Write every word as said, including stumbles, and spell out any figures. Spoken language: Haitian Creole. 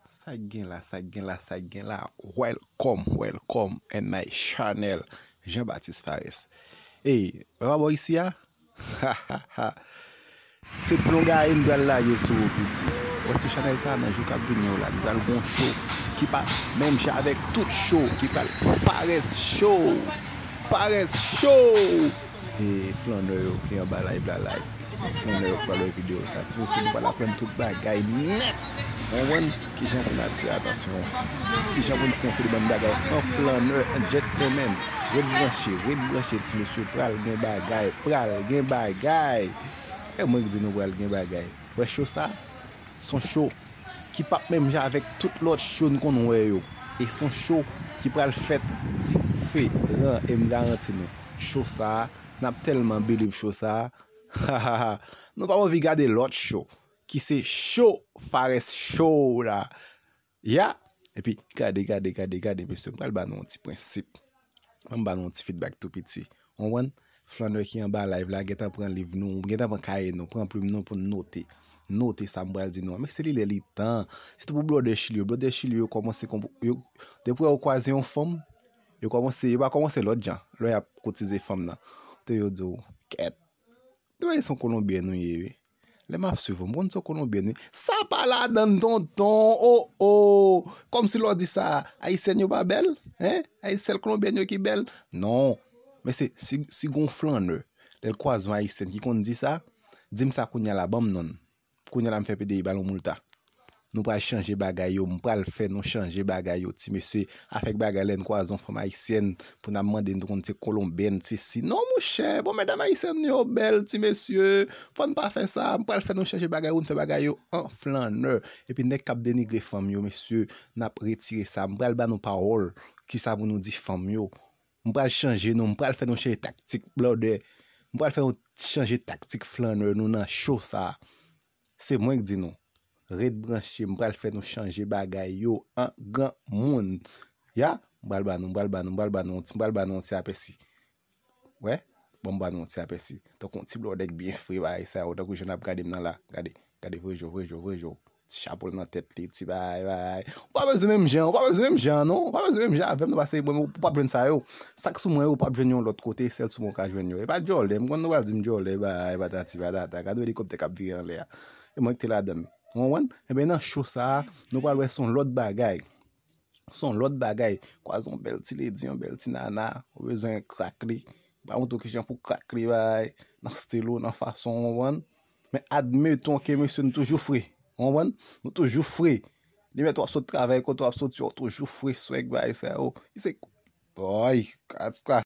Sa k gen la, sa k gen la, sa k gen la. Welcome, welcome in my channel, Jean Baptiste Fares. Ey, pa bò isi a? Se plon gaye n pral lage sou ou, piti. Wè, sou chanèl sa, nan jou k ap vini yo la, n pral gon show ki pa menm jan avèk tout show, ki pral Fares Show. Fares Show! E flannè yo ki anba live la, like. Flannè yo k pral wè videyo sa. Ti mesye, nou pral aprann tout bagay nèt. Ou konprann? Kijan pou n atire atansyon yon fi. Kijan pou n fè yon seri de bann bagay an flannè, an gentleman. Ret branche, ret branche, ti mesye. Pral gen bagay, pral gen bagay. E mwen ki di nou pral gen bagay. Wè show sa? Se yon show ki p ap menm jan avèk tout lòt show n konn wè yo. E se yon show ki pral fèt diferan. E m garanti nou, show sa a, n ap tèlman believe show sa a. Nou p ap anvi gade lòt show, ki se show Fares Show la. Ya! Epi, gade, gade, gade, gade, mesye, m pral ba nou yon ti prensip. Ban m ba nou yon ti feedback tou piti. Ou konprann? Flannè ki anba live la, gentan pran liv nou, gentan pran kaye nou, pran plim nou pou n note. Note sa m pral di nou an. Men se li lè li tan. Sitou pou blòdè Chili yo. Blòdè Chili yo kòmanse konp-, yo, depi yo kwaze yon fanm, yo kòmanse, yo pa kòmanse lòt jan. Lè y ap koutize fanm nan. Te yo di w, kèt. Te wè se yon kolonbyèn ou ye, wi. Lè m ap swiv ou, m konn se yon kolonbyèn, wi. Sa pa ladann, tonton, o, o. Kòmsi lè w di sa, ayisyèn yo pa bèl? Hein? Ay, sèl kolonbyèn yo ki bèl? Non. Men se, si, si gon flannè, lè l kwaze yon ayisyèn ki konn di sa, di m sa kounye a la, ban m non l. Kounye a la, m fè P D I ba l yon moulta. Nou pral chanje bagay yo, m pral fè nou chanje bagay yo, ti mesye. Avèk bagay lè n kwaze yon fanm ayisyèn, pou n ap mande n konn se kolonbyèn, se si. Non, monchè, bon, medam ayisyèn yo bèl, ti mesye. Fò n pa fè sa, m pral fè nou chanje bagay yo, n fè bagay yo an flannè. Epi nèg k ap denigre fanm yo, mesye, n ap retire sa. M pral ba nou pawòl, kisa pou nou di fanm yo. M pral chanje nou, m pral fè nou chanje taktik blòdè. M pral fè nou chanje taktik flannè nou nan show sa. Se mwen k di nou. Ret branche, m pral fè nou chanje bagay yo an granmoun. Ya, m pral ba nou, m pral ba nou, m pral ba nou, m pral ba nou yon ti apèsi. Wè, bon, m ba nou yon ti apèsi. Tankou yon ti blòdè k byen fre bagay sa yo, tankou jan n ap gade m nan la. Gade, gade, vre jo, vre jo, vre jo. Ti chapo l nan tèt li, ti bagay, bagay. Ou pa bezwen menm jan, ou pa bezwen menm jan, non. Ou pa bezwen menm jan avè m, non, paske mwen, ou p ap jwenn sa yo. Sa k sou mwen yo, ou p ap jwenn yo lòt kote, sèl sou mwen ou ka jwenn yo. E pa djòlè, m konn nou pral di m djòlè, bagay, patati, patata. Gade yon elikoptè k ap vire anlè a. E mwen ki te ladann. Ou konprann? Enben, nan show sa a, nou pral wè se yon lòt bagay. Se yon lòt bagay. Kwaze yon bèl ti ledi, yon bèl ti nana, ou bezwen krak li. Ba montre w kijan pou krak li, bay, nan stil ou, nan fason w, konprann? Men admeton ke mesye nou toujou fre, konprann? Nou toujou fre. Li mèt w ap sot travay, kote w ap soti, w toujou fre, swag, bay sa yo. Li se, boy, kras, kras.